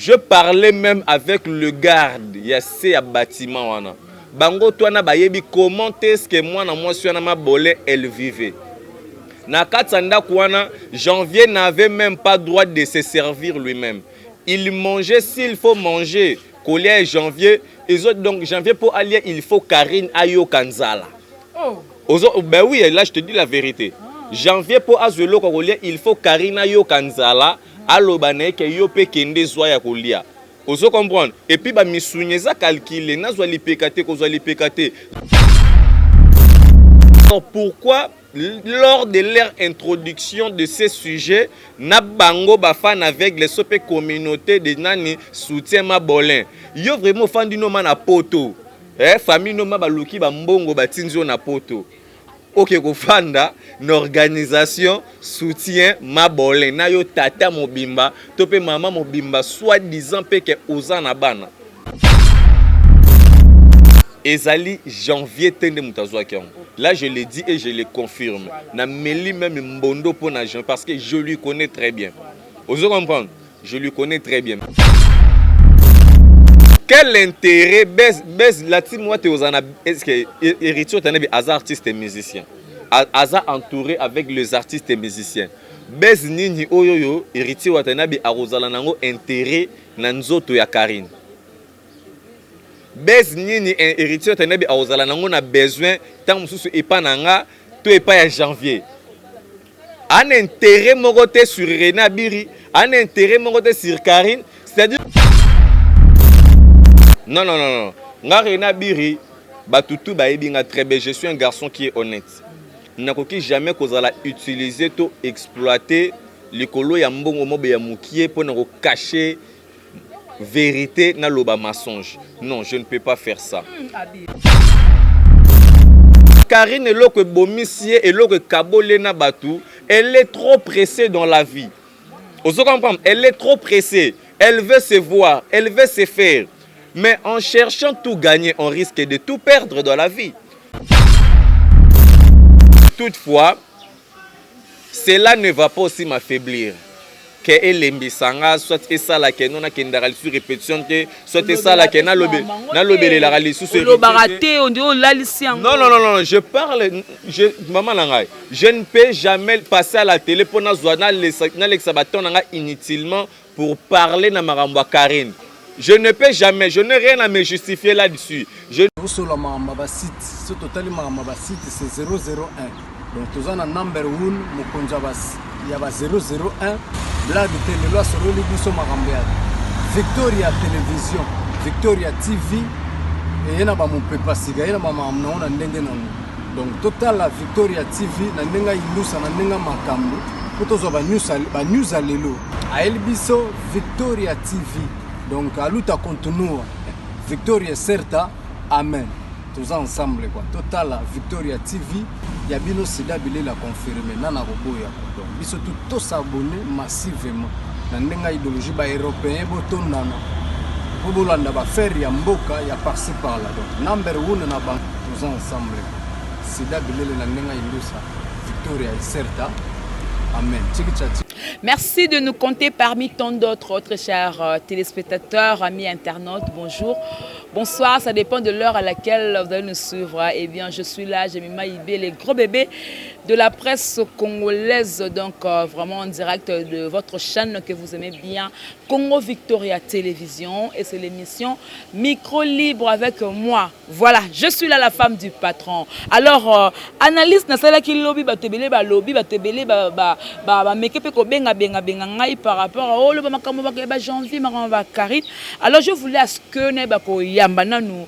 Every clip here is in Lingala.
Je parlais même avec le garde ya se ya bâtiment wana. Bango to wana bayebi comment est-ce que mwana mwasi wana Mabolin elle vivait. Na kati ya ndako wana, Janvier n'avait même pas droit de se servir lui-même. Il mangeait s'il faut manger. Kolia ya Janvier, ezo donc Janvier po alia il faut Karine ayoka nzala. Oh. Ozo, ben oui, là je te dis la vérité. Janvier po azwa eloko ya kolia, il faut Karine ayoka nzala, aloba na ye ke yo mpe kende zwa ya kolia. Ozo comprendre? Et puis ba misuni eza calculé, nazwa lipeka te, kozwa lipeka te. Alors pourquoi lors de leur introduction de ces sujets na bango ba fan aveugle so pe communauté de nani soutien Mabolin yo vraiment ofandi noma na poto eh, famille noma baluki ba mbongo batindi yo na poto oke kofanda na organisation soutien Mabolin na yo tata mobimba to pe mama mobimba soit disant pe ke oza na bana. Ezali Janvier te nde moto azwaki yango. Là je le dis et je le confirme. Na meli meme mbondo mpo na Janvier parce que je lui connais très bien. Ozo comprendre? Je lui connais très bien. Quel intérêt Bez Bez la team wate ozana est-ce que Héritier Watanabe aza artiste et musicien. Aza entouré avec les artistes et musiciens. Bez nini oyo yo Héritier Watanabe akozala nango intérêt na nzoto ya Karine. Buzz nini Heritier Watanabe akozala nango na besoin tango mosusu epa na nga to epa ya Janvier. Ana intérêt moko te sur René Abiri, ana intérêt moko te sur Karine, c'est-à-dire Non non non non. Nga René Abiri batu tout bayebi nga très bien, je suis un garçon qui est honnête. Nakoki jamais kozala utiliser to exploiter likolo ya mbongo mobe ya mukie pona ko cacher verite naloba mensonge non je ne peux pas faire ça. Karine eloko ebomisi ye eloko ekaboli ye na batu elle est trop pressée dans la vie ozo comprendre elle est trop pressée elle veut se voir elle veut se faire mais en cherchant tout gagner on risque de tout perdre dans la vie toutefois Cela ne va pas aussi m'affaiblir que elembisa nga soit esala que non nakendaka lisusu repetition te soit esala que nalobe nalobelelaka lisusu olobaka te on dirait olalisi yango. Non non non non je parle je maman na ngai je ne peux jamais passer à la télé mpo nazwa nalekisa ba temps na ngai inutilement pour parler na makambo ya Carine. Je ne peux jamais, je n'ai rien à me justifier là-dessus. Je... Tosola makambo ya ba site, soki totali makambo ya ba site c'est 001. Donc toza na number one mokonzi ya ba 001 blague te lelo asololi biso makambo ya Victoria Television, Victoria TV eye na ba mopepa sika ye na ba makambo nango na ndenge nango. Donc totala Victoria TV na ndenge ya indusa na ndenge ya makambo mpo tozwa ba news ba news ya lelo. Ayeli biso Victoria TV donc aluta continua Victoria certa amen toza ensemble quoi totala Victoria TV ya bino sida bilela confirme nana koboya quoi donc biso tout to s'abonner massivement na ndenge ya idéologie ba européen botondana mpo bolanda ba faire ya mboka ya par-ci par-là donc number one na bango toza ensemble quoi sida bilele na ndenge ya indusa Victoria Iserta. Amen. Merci de nous compter parmi tant d'autres, très chers téléspectateurs, amis internautes. Bonjour, bonsoir, ça dépend de l'heure à laquelle vous allez nous suivre. Eh bien, je suis là, j'ai mis Ibé, les gros bébés de la presse congolaise, donc vraiment en direct de votre chaîne que vous aimez bien, Congo Victoria Télévision, et c'est l'émission Micro Libre avec moi. Voilà, je suis là la femme du patron. Alors, analyse nasalaki lobi bato ebele balobi bato ebele bameke mpe kobenga benga benga ngai par rapport à oloba makambo ba Janvier makambo ba Karine. Alors je voulais à ce que nayeba koyamba nanu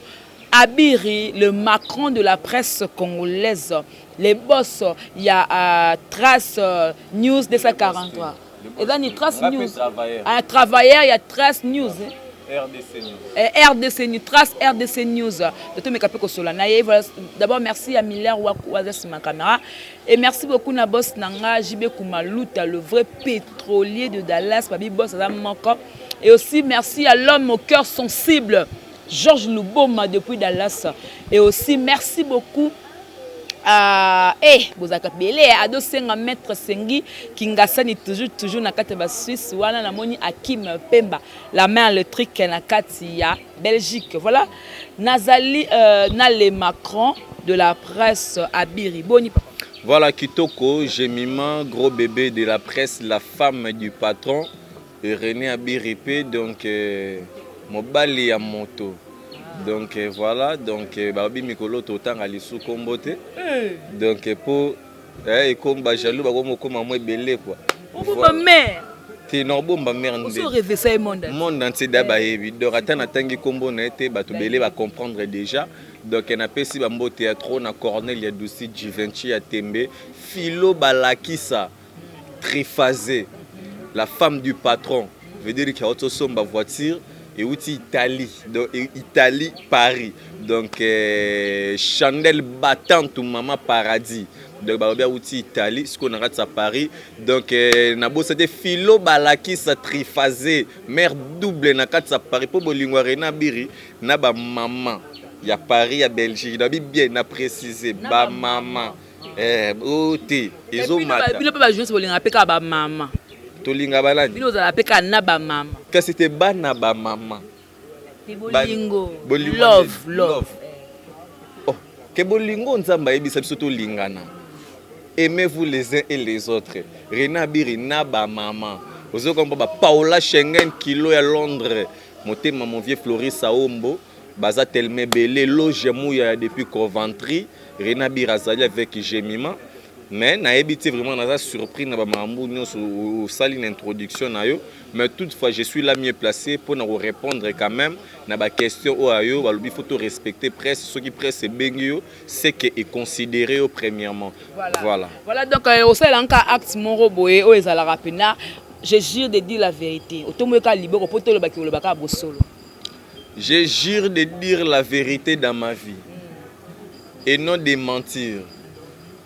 Abiri, le Macron de la presse congolaise, les boss, il y a Trace News 243. Eza ni Trace News. Un travailleur, il y a Trace News. RDC News. RDC News, Trace RDC News. De tout mes capes kosola. Na ye, voilà. D'abord merci à Miller Waku aza sur ma caméra et merci beaucoup na boss nanga JB Kumaluta, le vrai pétrolier de Dallas, babi boss aza moko. Et aussi merci à l'homme au cœur sensible, Georges Luboma depuis Dallas. Et aussi merci beaucoup Eh, bozalaka bele. Adosenga maître Sengi Kingasani, toujours toujours na kati ya Basuisse wana. Namoni Akim Pemba, la main électrique, na kati ya Belgique. Voilà, nazali na le Macron de la presse, Abiri. Boni, papa? Voilà, Kitoko, Jemima, gros bébé de la presse, la femme du patron, et René Abiripe, donc mobali ya moto. Donc voilà, donc babi mikolo totanga lisu kombo te. Donc po ekomi bajaloux, bakomi okoma mo ebele quoi. Obomba mare. Te, na obomba mare nde. Oso rêve ye monde. Monde entier da bayebi. Donc ata natangi nkombo na ye te, bato bele bacomprendre déjà. Donc napesi bambote ya trop na Cornel ya Dusi, Givenchy ya Tembe, Filo Balakisa Triphasé, la femme du patron, veut dire que aotosomba voiture euti Italie, donc Italie Paris. Donc Chandel Battante, mama Paradis, donc balobi auti Italie, sikoyo na kati ya Paris. Donc nabosa te Filo Balakisa Triphasé, mare double na kati ya Paris, mpo bolingo ya Rena Biri na bamama ya Paris, ya Belgique, nabi bien na précise bamama oyo te ezomata. Bino mpe bajournaliste bolingaka mpe kaka bamama. Tolinga banani? Bino ozala mpe kaka na bamama. Kasi te, bana bamama. Bolingo, love, love. Oh, ke bolingo, Nzambe ayebisa biso tolingana, aimez-vous les uns et les autres. Rena Biri na bamama, ozokomba bapaola Schengen, kilo ya Londres, motema, mon vieux Floris Aombo, baza tellement ebele. Loge Muya ya depuis Coventry, Rena Biri azali avec Jemima. Mais nayebi te, vraiment naza surpris na bamakambo nyonso osali na introduction na yo. Mais toutefois, je suis là mieux placé mpona korépondre quand même na baquestion oyo ayo. Balobi faut to respecter presse. Soki presse ebengi yo, c'est que econsidéré yo premièrement. Voilà, voilà. Voilà, donc osalelanga ka acte moko boye oyo ezalaka mpena: je jure de dire la vérité. Otomboyeka liboko mpo tolobaki, olobaka bosolo. Je jure de dire la vérité dans ma vie et non de mentir.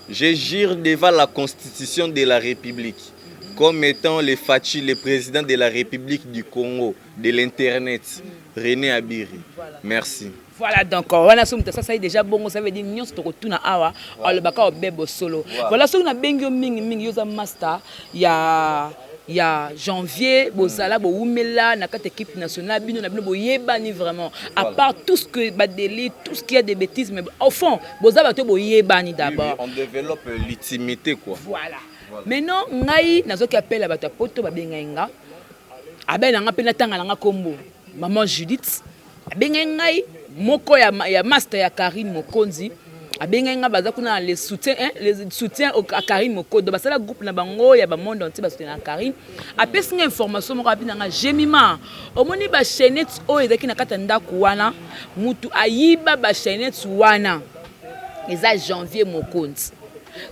Je jure devant la Constitution de la République, comme étant le Fachi, le président de la République du Congo, de l'Internet, René Abiri. Voilà. Merci. Voilà, donc wana so moto asasali déjà bongo, ça veut dire nyonso tokotuna awa, alobaka obe bosolo. Voilà, soki nabengi yo mingimingi, yo oza master ya Janvier. Bozala bowumela na kati équipe nationale, bino na bino boyebani vraiment. À part tout ce que badeli, tout ce qu'il y a des bêtises, mais au fond boza bato boyebani d'abord. Oui, on développe l'intimité quoi. Voilà. Maintenant ngai nazoki appel ya bato ya Poto, babengai nga, abe nanga mpe natanga nanga nkombo maman Judith. Abengai ngai moko ya master ya Karine Mokonzi. Abengai nga, baza kuna les soutiens, hein, les soutiens à Karine Mokodo. Basala groupe na bango ya bamonde entier, basoutenir na Karine. Apesi nga information moko, abi nanga: Jemima, omoni bachaînette oyo ezalaki na kati ya ndako wana, mutu ayiba bachaînette wana eza Janvier Mokonzi.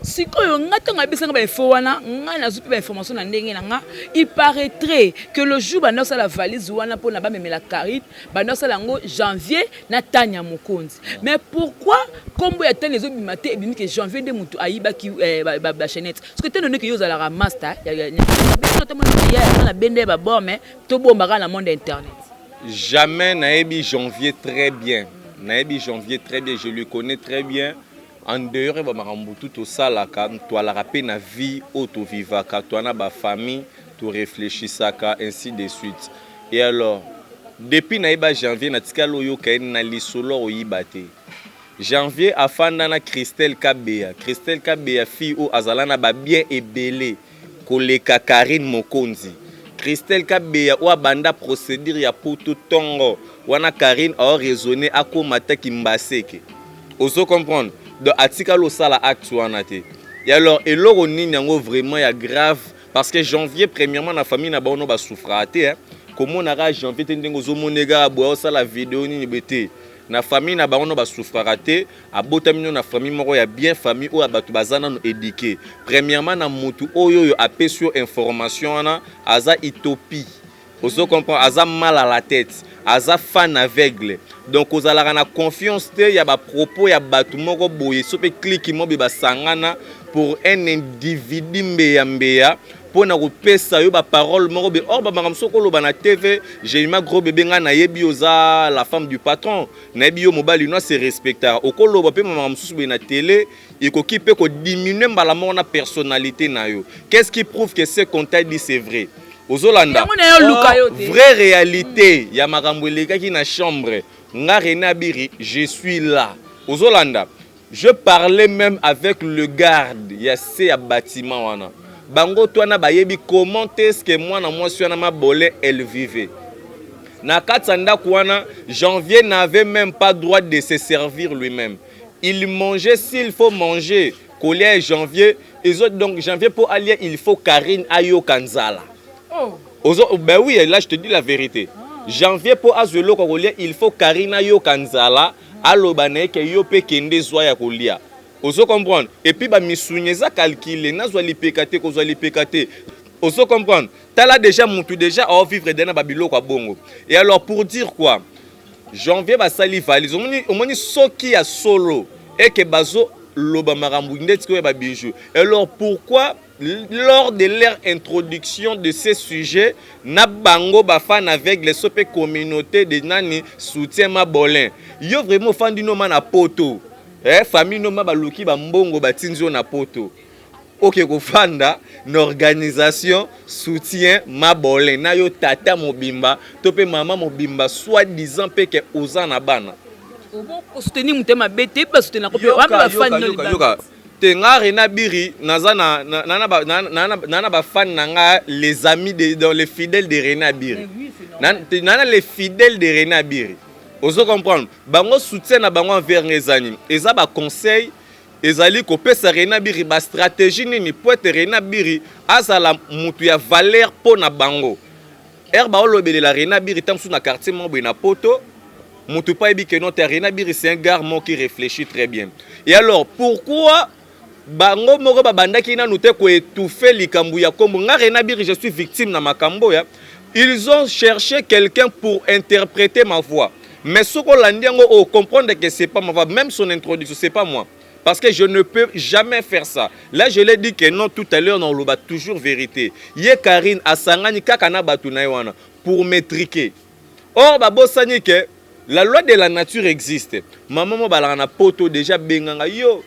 Sikoyo nga, ntango ayebisanga bainfo wana, nga nazwi mpe bainformation na ndenge na nga. Il paraîtrait que le jour banda osala valise wana mpona bamemela Karine, banda osala yango Janvier na Tania Mokonzi. Mais pourquoi nkombo ya Tania ezobima te? Ebimi ke Janvier nde motu ayibaki bachaînette. Parce que teno ndenge yo ozalaka master na bende ya babord, mais tobombaka na monde internet. Jamais. Nayebi Janvier très bien, nayebi Janvier très bien, je lui connais très bien. En dehors ya bamakambo tu tosalaka, toalaka mpe na vie oyo tovivaka, toa na bafamille, toréfléchissaka, ainsi de suite. Et alors, depuis nayeba Janvier, natikali oyoka ye na lisolo oyiba te. Janvier afanda na Christelle Kabeya. Christelle Kabeya, fille oyo azala na babien ebele koleka Karine Mokonzi. Christelle Kabeya oyo abanda procédure ya poto ntongo wana, Karine aoraisonne akóma taki mbaseke, ozo comprendre? Donc atikali osala acte wana te. Et alors, eloko nini yango vraiment ya grave? Parce que Janvier, premièrement, na famille na bango no basouffraka te, hein. Komonaka Janvier te ndenge ozomona kaka boye osala video nini boye te. Na famille na bango no basouffraka te. Abotami no na famille moko ya bien, famille oyo bato baza nano éduqué. Premièrement, na motu oyo apesi yo information wana, aza utopie, ozo comprendre? Aza mal à la tête, aza fan aveugle. Donc ozalaka na confiance te ya bapropos ya bato moko boye. So mpe clique mo boye basangana pour un individu mbeya mbeya. Mpo na kopesa yo baparole moko be or bamakambo soki oloba na TV. Jemima Gros Bébé, ngai nayebi oza la femme du patron, nayebi yo mobali no ase respectaka. Okoloba mpe makambo mosusu boye na télé, ekoki mpe kodiminue mbala moko na personnalité na yo. Qu'est-ce qui prouve que ce qu'on t'a dit, c'est vrai? Ozolanda vraie réalité ya makambo elekaki na chambre. Nga René Abiri, je suis là. Ozolanda, je parlais même avec le garde ya se ya bâtiment wana. Bango to wana bayebi comment est-ce que mwana mwasi wana Mabole, elle vivait na kati ya ndako wana. Janvier n'avait même pas droit de se servir lui-même. Il mangeait, s'il faut manger, kolia ya Janvier ezo. Donc Janvier, mpo alia, il faut Karine ayoka nzala. Oh. Ozo, ben oui, là je te dis la vérité. Janvier, mpo azwa eloko ya kolia, il faut Karine ayoka nzala, aloba na ye ke yo mpe kende zwa ya kolia. Ozo comprendre? Et puis bamisuni eza calcule, nazwa lipeka te, kozwa lipeka te. Ozo comprendre? Tala déjà, mutu déjà aovivre de na babiloko ya bongo. Et alors, pour dire quoi? Janvier basali valise. Omoni, omoni soki ya solo eke bazoloba makambo ndeti oyo ya babijou. Alors pourquoi, lors de leur introduction de ces sujets na bango bafan aveugle so mpe communauté de nani soutien Mabolin, yo vraiment ofandi noma na poto, eh, famille noma baluki bambongo, batindi yo na poto, oke kofanda na organisation soutien Mabolin na yo, tata mobimba to mpe mama mobimba, soi disant mpe ke oza na bana? Osoutenir motema mabe te, basoutenaka mpe wana bafani. Yoka te, nga Rena Biri naza na bafan na nga, les amis de, dans les fidèles de Rena Biri, nana les fidèles de Rena Biri. Ozo comprendre? Bango soutien na bango envers nga eza nini? Eza baconseil, ezali kopesa Rena Biri bastratégie nini po ete Rena Biri azala mutu ya valeur mpo na bango. Ere baolobelela Rena Biri, ntango mosusu na quartier moko boye na poto, mutu mpo ayebi ke non te, Rena Biri, c'est un gars moko qui réfléchit très bien. Et alors pourquoi bango moko babandaki nanu te koétouffe likambo ya kombo nga Rena Biri? Je suis victime na makambo ya ils ont cherché quelqu'un pour interpréter ma voix, mais soki olandi yango, ocomprendre que c'est pas ma voix. Même son introduction, c'est pas moi, parce que je ne peux jamais faire ça. Là, je l'ai dit que non, tout à l'heure, na toujours vérité. Ye Karine asangani kaka na bato na ye wana pour me triquer. Or babosani ke la loi de la nature existe. Mama mo balaka na poto déjà benganga yo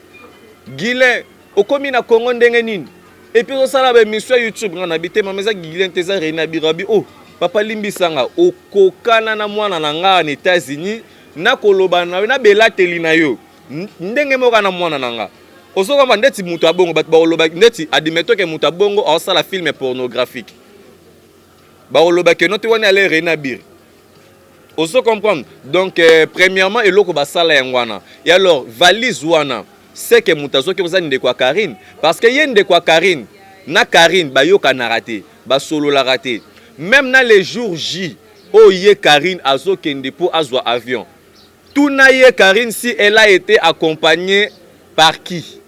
Guilin, okomi na Congo ndenge nini? Et puis osala ba émission ya YouTube. Nga nabi te, mama, eza Guilin te, eza Rena Birabi. Oh papa, limbisanga, okokana na mwana na nga na États-Unis, nakoloba na yo nabelateli na yo ndenge moko na mwana na nga. Ozokamba ndeti moto abongo, bato bakoloba ndeti, admettons ke moto abongo aosala film pornographique, bakoloba ke no te, wana ale Rena Biri. Ozo comprendre? Donc premièrement, eloko basala yango wana. Et alors valise wana, c'est que moto azoki oza ndeko ya Karine, parce que ye ndeko ya Karine na Karine bayokanaka te, basololaka te. Même na le jour J oyo ye Karine azokende mpo azwa avion, tuna ye Karine si elle a été accompagnée par qui.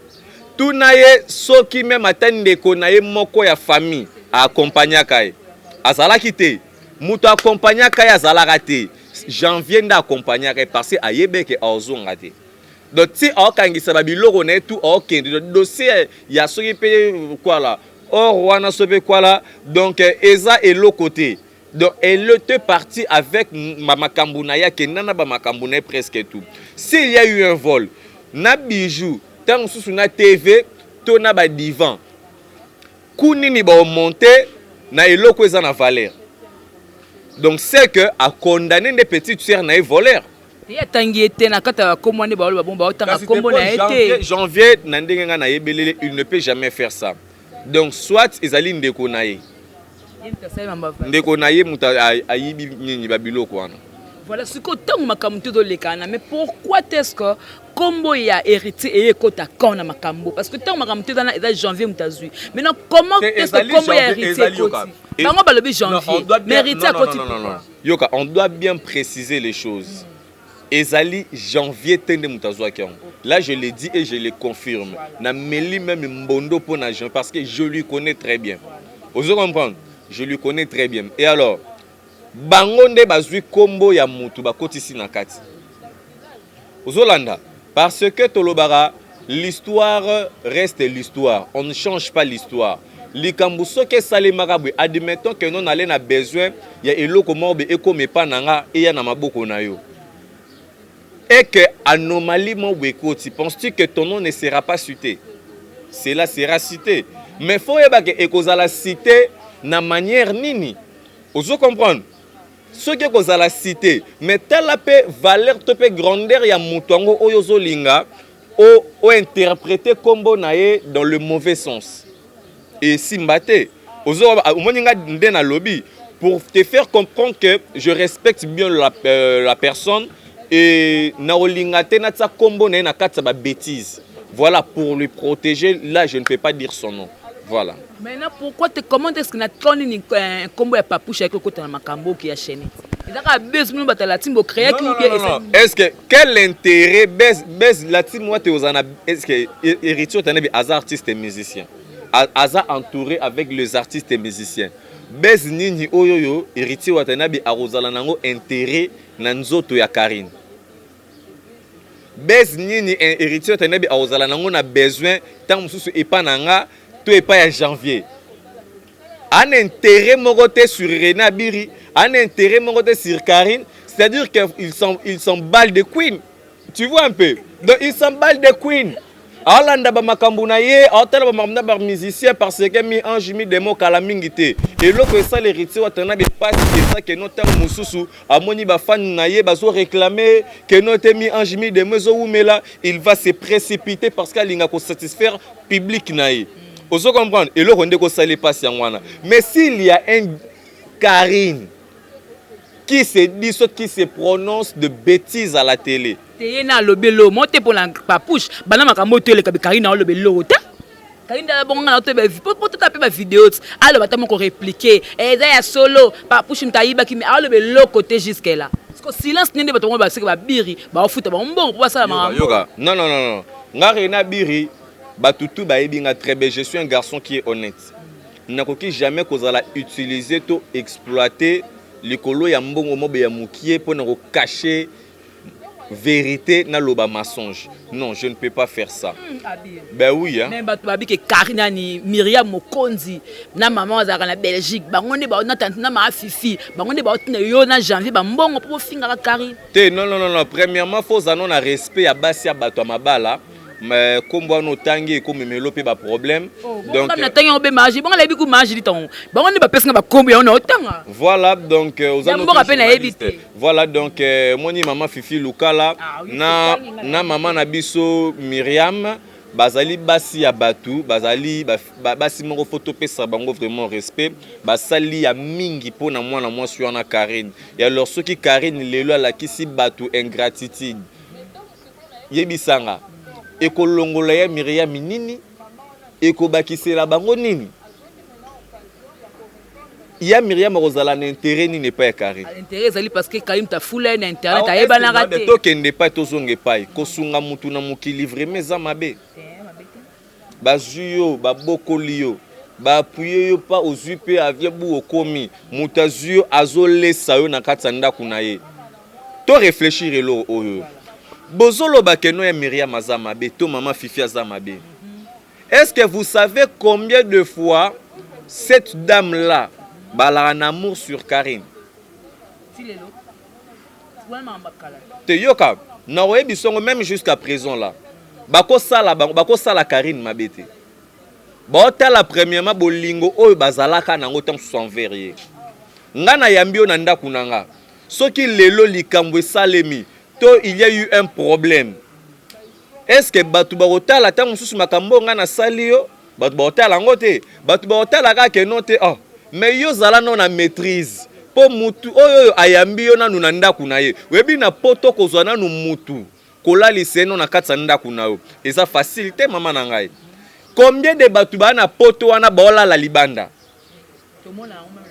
Tuna ye soki même ata ndeko na ye moko ya famille aakompagnaka ye. Azalaki te. Moto akompagnaka ye azalaka te. Janvier nde akompagnaka ye, parce que ayebeke aozonga te. Donc ti aokangisa babiloko na ye tu, aokende. Donc dossier ya soki mpe kwala or wana, so mpe kwala, donc eza eloko te. Donc elle était partie avec bamakambo na ye, akenda na bamakambo na ye presque tout. S'il y a eu un vol na bijou, ntango mosusu na TV to na badivan, ku nini baomonte na eloko eza na valeur? Donc c'est que acondamné nde petite sœur na ye voleur. Ye atangi ye te na kati ya bakombo nde baloba bongo, baotanga kombo na ye te. Janvier, na ndenge ngai nayebelele, il ne peut jamais faire ça. Donc soit ezali ndeko na ye, ndeko na ye moto ayibi nini, babiloko wana. Voilà, sikoyo ntango makambo te ezolekana, mais pourquoi est-ce que kombo ya héritier eye ekota camp na makambo? Parce que ntango makambo te eza, eza Janvier moto azwi. Maintenant, comment est-ce que kombo ya héritier ekoti? Bango balobi Janvier, mais héritier akoti? Yoka, on doit bien préciser les choses. Ezali Janvier te nde moto azwaki yango. Là, je le dis et je le confirme, nameli même mbondo mpo na Janvier, parce que je lui connais très bien. Ozo comprendre? Je lui connais très bien. Et alors bango nde bazwi nkombo ya mutu, bakotisi na kati. Ozolanda? Parce que tolobaka, l'histoire reste l'histoire, on ne change pas l'histoire. Likambo soki esalemaka boye, admettons que non, nale na besoin ya eloko moko boye ekoma epa na nga, eya na maboko na yo, et que anomalie moko boye ekoti, penses-tu que ton nom ne sera pas cité? Cela sera cité, mais faut oyeba ke ekozala cité na manière nini. Ozo comprendre? Soki ekozala cité, mais tala mpe valeur to mpe grandeur ya moto yango oyo ozolinga ointerpréter nkombo na ye dans le mauvais sens, esimba te. Omoni nga nde nalobi pour te faire comprendre que je respecte bien la personne et nakolinga te natia nkombo na ye na kati ya babêtise. Voilà, pour lui protéger là, je ne peux pas dire son nom. Voilà. Maintenant, pourquoi te, comment est-ce que na tro nini nkombo ya Papouche ayaki okota na makambo oki ya chaîne? Eza kaka buzz bino bato ya la team bocréaki ou bien? Non, non. Est-ce que quel intérêt buzz, buzz la team wate ozana? Est-ce que Héritier Watanabe aza artiste et musicien, aza entouré avec les artistes et musiciens? Buzz nini oyo oyo Héritier Watanabe akozala nango intérêt na nzoto ya Karine? Buzz nini Héritier Watanabe akozala nango na besoin ntango mosusu epa na nga to epai ya Janvier? Ana intérêt moko te sur René Abiri, ana intérêt moko te sur Karine. C'est-à-dire qu'ils sont, ils s'emballent de Queen, tu vois un peu? Donc ils s'emballent de Queen, aolanda bamakambo na ye, aotala bamakambo na bamusicien, parce que mi ange mi demo kala mingi te. Eloko esala Héritier Watanabe mpasi eza que non, ntango mosusu amoni bafani na ye bazoréclame que non te, mi ange mi demo ezowumela, il va se précipiter parce que alinga kosatisfaire public na ye. Ozo comprendre? Eloko nde kosala epasi yango wana. Mais s'il y a un Karine qui se dit, soit qui se prononce de bêtises à la télé. Te, ye na alobi eloko mo te mpona Papouche. Banda makambo oyo toyeleka, Karine aoloba eloko te. Karine dala bongo nga na to po tota mpe bavideo ti aloba ata moko répliquer eza ya solo, Papouche moto ayibaki, mais aoloba eloko te jusque là, parce que silence nde bato bango baseke babiri baofuta bango mbongo mpo basala makambo. Yoka, non, non, non, non, nga René Abiri, bato tu bayebi nga très bien. Je suis un garçon qui est honnête. Nakoki jamais kozala utiliser to exploiter likolo ya mbongo mobe ya mokie mpona kocacher vérité, naloba mensonge. Non, je ne peux pas faire ça. Ben oui, hein. Mais bato babi ke Karine nani, Miriam Mokonzi na mama azalaka na Belgique, bango nde na tante na maa Fifi, bango nde baotina yo na Janvier bambongo mpo bofingaka Karine. Te, non, non, non, non. Premièrement, faut ozala na respect ya basi ya bato ya mabala. Mais kombo wana otangi ekomemelo mpe baproblème. Donc natangi yango mpe magie, bongo nayebi ku magie litango, bango nde bapesinga bakombo yango na otanga. Voilà, donc oza mboka mpe nayebi te. Voilà, donc moni mama Fifi Lukala na mama na biso Miriam bazali basi ya bato, bazali basi moko faut topesa bango vraiment respect. Basali ya mingi mpona mwana mwasi wana Karine. Ya alors, soki Karine lelo alakisi bato ingratitude, yebisanga ekolongola ya Miriam nini? Ekobakisela bango nini? Ya Miriam akozala na intérêt nini epai ya Karine? Intérêt ezali parce que Karine tafula ye na internet, ayebanaka te. Tokende epai, tozonga epai. Kosunga mutu na mokili vraiment eza mabe. Bazwi yo, babokoli yo, baappuyer yo mpa ozwi mpe avie bu okomi moto azwi yo, azolesa yo na kati ya ndako na ye. To réfléchir eloko oyo bozoloba que non, ya Miriam aza mabe to mama Fifi aza mabe. Est-ce que vous savez combien de fois cette dame là balaka na amour sur Karine? Te, yoka, nakoyebi songo même jusqu'à présent là, bakosala bango, bakosala Karine mabe te. Baotala premièrement bolingo oyo bazalaka nango ntango mosusu envers ye. Nga nayambi yo na ndako na nga, soki lelo likambo esalemi to il y a eu un problème, est ce que bato bakotala ntango mosusu makambo oyo ngai nasali yo? Bato bakotala yango te. Bato bakotala kaka que non te, oh, mais yo zala no na maîtrise mpo mutu oyo oyo ayambi yo nanu na ndako na ye. Oyebi, na poto kozwa nanu mutu kolalisa ye no na kati ya ndako na yo eza facile te, mama na ngai. Combien de bato baa na poto wana baolala libanda?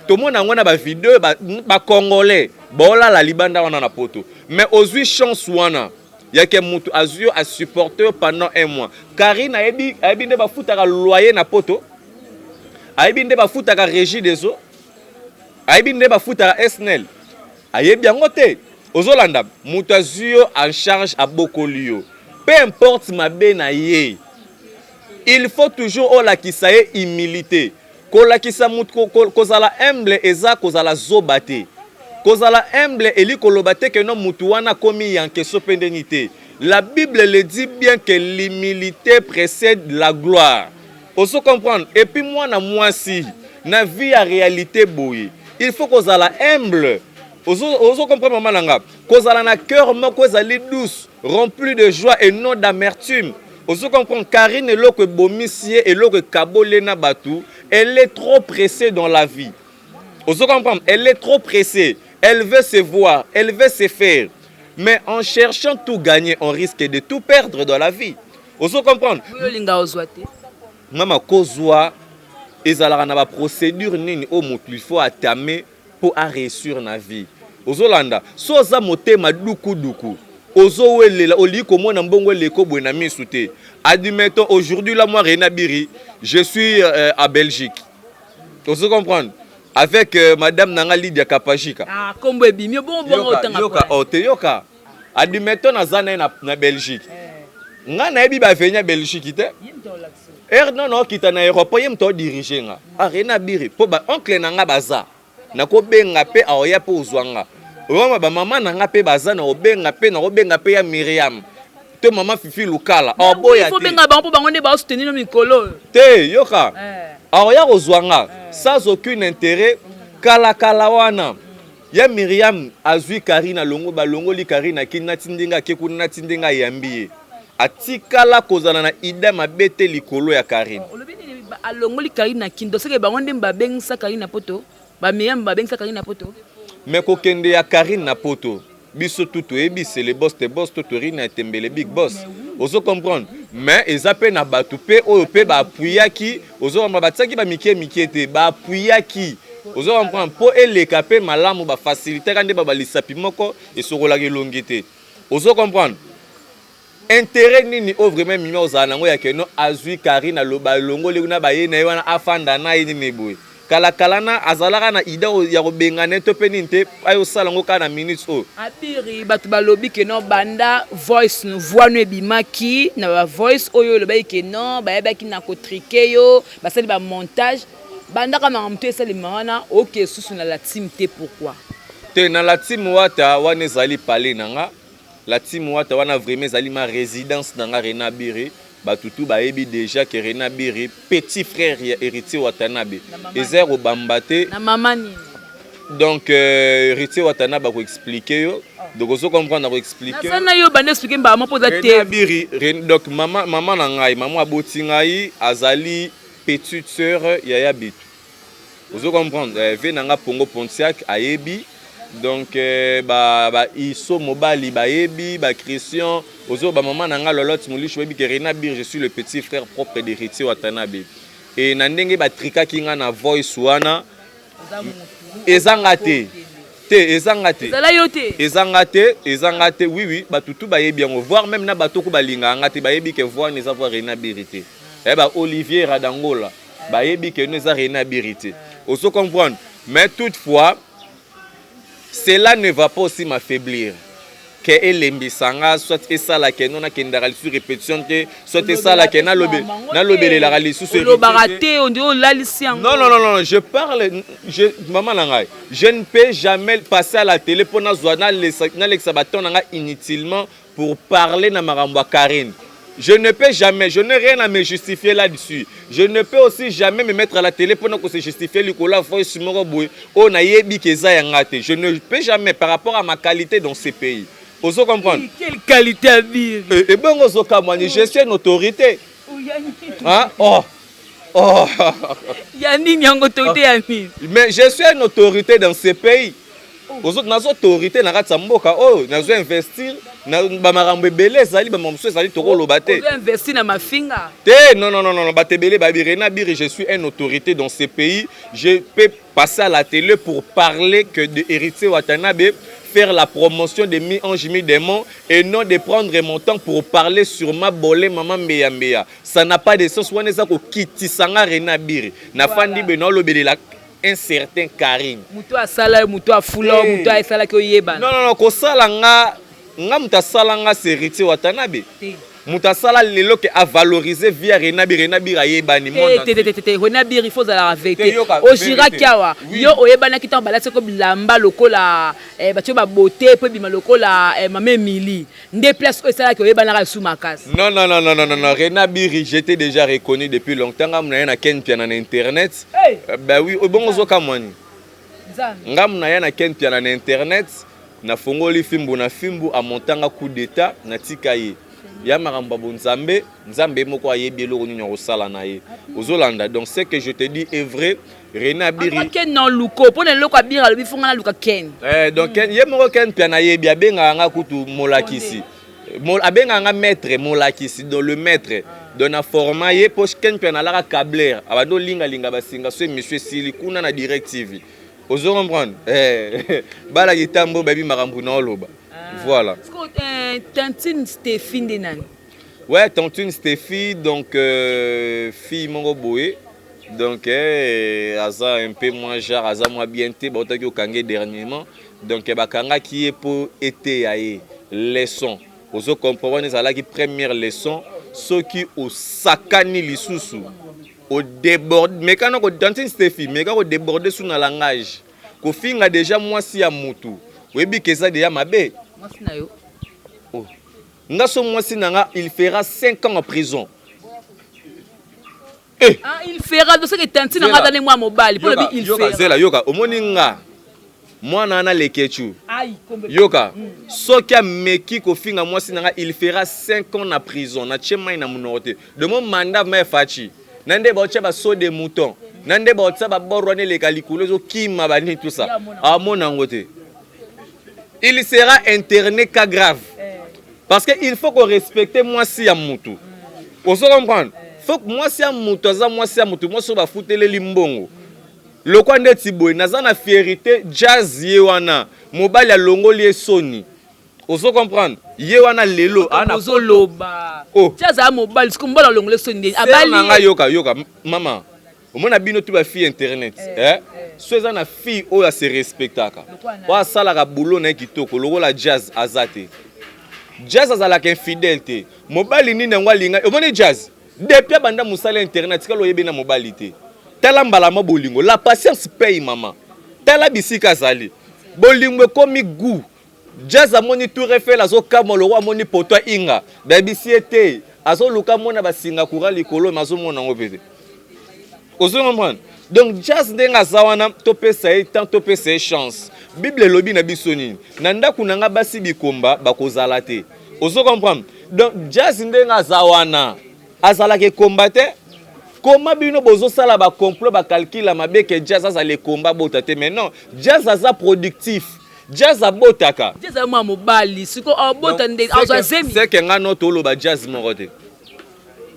Tomona yango na bavideo, bacongolais baolala libanda wana na poto. Mais ozwi chance wana yake mutu azwi yo, asupporte yo pendant un mois. Karine ayebi, ayebi nde bafutaka loyer na poto, ayebi nde bafutaka Régie des eaux, ayebi nde bafutaka SNEL, ayebi yango te. Ozolanda, moto azwi yo en charge, abokoli yo, peu importe mabe na ye, il faut toujours olakisa ye humilité. Kolakisa moto kozala humble eza kozala zoba te. Kozala humble eli koloba te que non mutu wana akomi yanke so pe ndeni te. La Bible le dit bien que l'humilité precède la gloire. Ozo comprendre? Et puis mwana mwasi na vie ya réalité boye, il faut kozala humble. Ozo, ozo comprendre mama na nga? Kozala na cœur moko ezali douce, rempli de joie et non d'amertume. Ozo comprendre? Karine eloko ebomisi ye, eloko ekaboli ye na batu, elle est trop pressée dans la vie. Ozo comprendre? Elle est trop pressée. Elle veut se voir, elle veut se faire. Mais en cherchant tout gagner, on risque de tout perdre dans la vie. Ozo comprendre? Olinga ozwa te. Mama kozwa ezalaka na ba procédure nini oyo moto il faut entamer mpo a réussir na vie. Ozolanda so oza motema dukuduku, ozowelela, olingi komona mbongo eleko boye na misu te. Admettons aujourd'hui là, moi René Abiri, je suis à Belgique. Ozo comprendre? Avec madame nanga Lydia Kapajika. Ah, kombo ebimi bongo bongo otanga. Yoka, oh te yoka. Admettons naza na ye na Belgique. Eh. Nga nayebi ba venya Belgique te. Heure non non kita na aéroport ye moto dirige nga. Ah, René Abiri po ba oncle na nga baza. Nakobenga pe aoya pe ozwa nga. Oyoma ba mama na nga pe baza na obenga pe na obenga pe ya Myriam. To mama Fifi Lukala. Oboya te. Faut benga bango po bango nde ba soutenir no mikolo. Te yoka. Eh. Aoya kozwa nga sans aucun intérêt kala kala wana. Ya Myriam azwi Karine alongo balongoli Karine akini nati ndenge ake kuna nati ndenge ayambi ye. Atikala kozala na idée mabe te likolo ya Karine. Olobi nini alongoli Karine na Kin, donc c'est que bango nde babengisa Karine na poto, ba Myriam babengisa Karine na poto. Mais kokende ya Karine na poto, biso tout toyebi c'est le boss te boss to Torine ya Tembele big boss. Ozo comprendre? Mais eza pe na batu pe oyo pe ba appuyaki, ozo comprendre, batiaki ba mikie mikie te, ba appuyaki. Ozo comprendre? Po eleka pe malamu ba facilitaka nde ba balisapi moko esokolaka elongi te. Ozo comprendre? Intérêt nini oyo vraiment Mimi ozala nango ya keno azwi Karine aloba alongoli kuna baye na ye wana afanda na ye nini boye kala kala na azalaka na idée ya kobengana ye to pe nini te ayo osala yango kaka na minutes oyo. Abiri bato balobi ke non banda voice voix no ebimaki na ba voice oyo olobaki ke non bayebaki na ko triquer yo basali ba montage bandaka makambo to esalema wana oke susu na la team te pourquoi? Te na la team wata wana ezali palais na nga. La team wata wana vraiment ezali ma residence na nga Rene Abiri, batu tout bayebi dejà que Rene Abiri petit frère ya Heritier Watanabe eza ya kobamba te. Na mama nini? Donc Heritier Watanabe ako expliquer yo, donc ozo comprendre ako expliquer. Naza na yo banda expliquer mbala moko oza te. Rene Abiri, Rene, donc mama mama na ngai, mama aboti ngai azali petite sœur ya ya Bitu. Ozo comprendre eh, vie na nga Pongo Pontiac ayebi donc eh, ba ba iso mobali bayebi ba Christian ozo ba maman na nga Lolotte Mulisho bayebi que Rena Bir je suis le petit frère propre d'Héritier Watanabe et na ndenge ba trikaki nga na voice wana eza nga te te eza nga te ezala yo te eza nga te eza nga te oui oui bato tout bayebi yango voire même na bato ko balingaka nga te bayebi que voix wana eza voix Rena Bir te eh ba Olivier Radangola bayebi que no eza Rene Abiri te ozo comprendre mais toutefois cela ne va pas aussi m'affaiblir que elembisa nga soit esala que no nakendaka lisusu répétition te soit esala que nalobe nalobelelaka lisusu olobaka te on dirait olalisi yango. Non non non non, je parle je maman na ngai, je ne peux jamais passer à la télé mpo nazwa nalekisa ba temps na ngai inutilement pour parler na makambo ya Karine. Je ne peux jamais, je n'ai rien à me justifier là-dessus. Je ne peux aussi jamais me mettre à la télé pour se justifier likolo ya voice moko boye oyo nayebi ke eza ya nga te. Je ne peux jamais par rapport à ma qualité dans ce pays. Ozo comprendre? Quelle qualité Abiri? Ebongo ozokamwa ni je suis une autorité. Hein? Oh. Oh. Ya nini yango autorité ya nini? Mais je suis une autorité dans ce pays. Ozo nazo autorité na kati ya mboka oyo nazo investir na ba makambo ebele ezali ba makambo mosusu ezali tokoloba te. Ozo investir na mafinga? Te non non non non bato ebele bayebi Rene Abiri je suis une autorité dans ce pays. Je peux passer à la télé pour parler que de Héritier Watanabe, faire la promotion de mi-ange mi-démon et non de prendre mon temps pour parler sur ma bolé maman Mbeya Mbeya. Ça n'a pas de sens wana eza kokitisa nga Rene Abiri. Nafandi beno alobelela un certain Karine. Moto asala yo, moto afula yo, moto asalaki oyebana. Non non non, kosala nga nga moto asala nga c'est Héritier Watanabe. Moto asala lelo ke avaloriser vie ya Rena Bir, Rena Bir ayebani monde Te te te te, Rena Bir il faut ozalaka Te vérité. yoka Ojiraki vérité. awa Oui. yo oyebanaki ntango balati ko bilamba lokola eh, batie ba beauté mpo ebima lokola eh, mama Emily nde place oyo esalaki oyebanaka lisusu makasi. Non, non, non, non, non, non, non. Rena Biri, j'étais déjà reconnu depuis longtemps. Ngam na ye na Ken Piana na internet. Hey! Bah oui, obongo zoka mwani. Nzambe. Ngam na ye na Ken Piana na internet. Na fongoli fimbu na fimbu a montanga coup d'état na tika ye. Ya makambo ya bonzambe, Nzambe moko ayebi eloko nini akosala na ye. Ozolanda. Donc ce que je te dis est vrai. Rena Biri. Ken na luko mpo na eloko abira alobi fonga naluka Ken. Eh, donc Ken, ye moko Ken Piana ayebi, abengaka nga kutu molakisi. Abengaka nga maître molakisi, donc le maître. Donc na format ye po Ken Piana alaka câbleur, abandi olingalinga basinga so émission esili kuna na Direct TV. Ozo comprendre? Eh, bala kitambo bayebi makambo na oloba. Voilà. Siko, tantine Stephi nde nani? Ouais, tantine Stephi, donc fille moko boye. Donc aza un peu moins genre, aza moins bien te, bautaki okange dernièrement. Donc bakangaki ye po eteya ye leçon. Ozo comprendre, wana ezalaki première leçon. Soki osakani lisusu odéborde, meka na ko tantine Stephi, meka kodéborde su na langage, kofinga déjà mwasi ya mutu, oyebi ke eza déjà mabe. Mwasi na yo? Oh. Nga so mwasi na nga, il fera 5 ans en prison. Eh! Ah, il fera, donc c'est que tantine nga aza nde mwa mobali mpo Yoka, lobi il yoka, fera. Zela, yoka, omoni nga mwana wana lekechu. Ai, kombe. Yoka, soki ameki kofinga mwasi na nga, il fera 5 ans na prison. Natie mai na monoko te. De mon mandat ma efaci na nde baotia basaut de mouton, na nde baotia babor wana eleka likolo ezokima banini, tout ça, amona yango te. Il sera interné, cas grave, parce que il faut qu'on respecte mwasi ya mutu. Ozo comprendre? Faut que mwasi ya mutu aza mwasi ya mutu, mwasi oyo bafuteleli mbongo lokwa ndeti boye. Naza na fierté. Jazz ye wana, mobali alongoli ye soni. Ozo comprendre? Ye wana lelo ana Ozoloba. Oh. Ti azala mobali, siko mobali alongole soni ndeni? Sœur na Abali nga, yoka, yoka mama, omona bino tu bafille internet, eh? So eza na fille oyo ase respectaka, oyo asalaka boulot na ye kitoko lokola Jazz aza te. Jazz azalaka infidèle te. Mobali nini yango alinga? Omoni Jazz, depuis abanda mosala internet, tikala oyebi na mobali te. Tala mbala ma bolingo, la patience paye, mama. Tala bisika azali, bolingo ekomi goût. Jazz amoni tour Eiffel, azokamwa lokwa amoni poto ya inga. Bayebisi ye te, azoluka mona basinga courant likolo, me azomona yango mpe te. Ozo comprendre? Donc Jazz ndenge aza wana, topesa ye temps, topesa ye chance. Bible elobi na biso nini? Na ndako na nga basi bikomba bakozala te. Ozo comprendre? Donc Jazz ndenge aza wana, azalaka ekomba te. Koma bino bozosala bacomplot, bacalcul ya mabe ke Jazz azala ekomba, abota te. Mais non, Jazz aza productif, Jazz abotaka. Ti azala mwa mobali, siko abota nde azwa zemi. Seke nga no toloba Jazz moko te.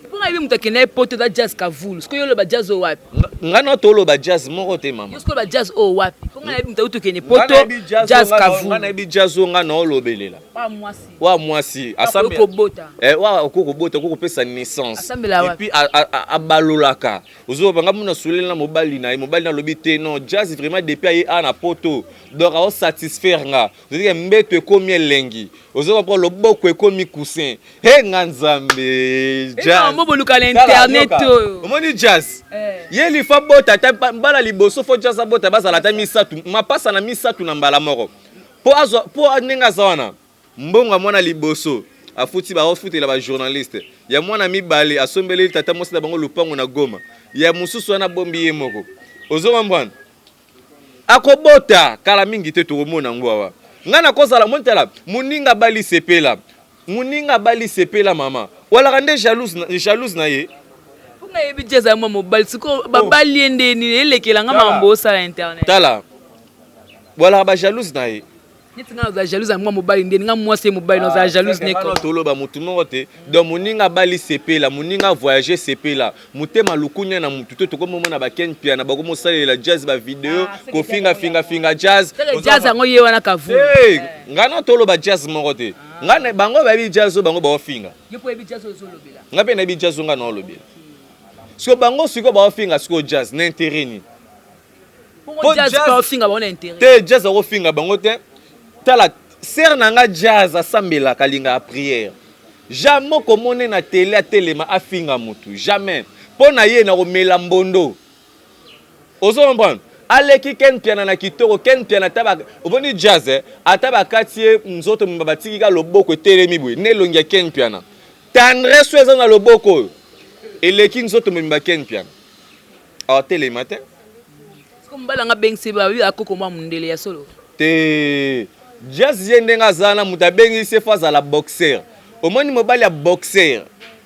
Mpo yebi moto akende ye poto eza Jazz Kavulu. Sikoyo oloba jazz oyo wapi? Nga no toloba jazz moko te, mama. Yo sikoyo oloba jazz oyo wapi? Mpo nga nayebi moto auti okende Nga poto. nayebi jazz Jazz oyo nga Kavulu. nayebi jazz oyo nga naolobelela. Wa mwasi. Wa mwasi. Akoki kobota. Eh, wa okoki kobota, okoki kopesa naissance. Asambela wapi? Et puis abalolaka. Ozoba nga mona soleli na mobali na ye, mobali na alobi te non, Jazz vraiment depuis aye a na poto, donc aosatisfaire nga. Ozalike mbeto ekomi elengi, ozo comprendre? Loboko ekomi coussin. He nga Nzambe, Jazz. Mo boluka na Tala, internet yoka. oyo. Omoni Jazz, Eh. ye lifa bota ata mbala liboso, fo Jazz abota, bazala ata misato, mapasa na misato na mbala moko, mpo azwa, mpo ndenge aza wana, mbongo ya mwana liboso afuti, baofutela bajournaliste, ya mwana mibale asombeli tata mwasi na bango lupango na Goma, ya mosusu wana abombi ye moko. Ozo comprendre? Akobota kala mingi te, tokomona yango awa. Ngai nakozala moni. Tala, moninga abali sepela, moninga abali sepela, mama walaka nde jalouse, jalouse na ye. Mpo nga yebi jazz ya mwa mobali, sikoyo babali ye ndeni elekelanga Tala. makambo osala internet. Tala, walaka bajalouse na ye. Neti nga nazala jalouse ya mwa mobali ndeni? Nga mwasi ye mobali, nazala jalouse Seke neko? wana toloba motu moko te. Donc moninga abali sepela, moninga voyage sepela, motema lukunya na motu te. Tokomomona baken Piana bakomosalela jazz bavideo, kofinga finga finga jazz. Seke jazz yango ye wana Kavulu. Te, ngai na toloba jazz moko te. Ngai bango bayebi jazz oyo bango baofinga. Yo mpo oyebi jazz oyo ozolobela. Ngai mpe nayebi jazz oyo ngai naolobela. Siko bango sikoyo baofinga sikoyo jazz na intérêt nini? Bongo Po jazz mpe ofinga bango na intérêt? Te, jazz akofinga bango te. Tala, sœur na nga, jazz asambelaka, alingaka prière. Jamais okomona ye na tele atelema afinga mutu. Jamais. Mpo na ye na komela mbondo. Ozo comprendre? Aleki Ken Mpiana na kitoko. Ken Mpiana ata ba omoni jazz eh? Ata bakati ye nzoto mobimba batiki ka loboko etelemi boye na elongi ya Ken Mpiana. Tendresse oyo eza na loboko oyo eleki nzoto mobimba Ken Mpiana. Atelema te. Siko mobali anga abengisi ba bi akoko mwa mundele ya solo. Te Jazz ye ndenge aza na moto abengisi ye fo azala boxer. Omoni mobali ya boxer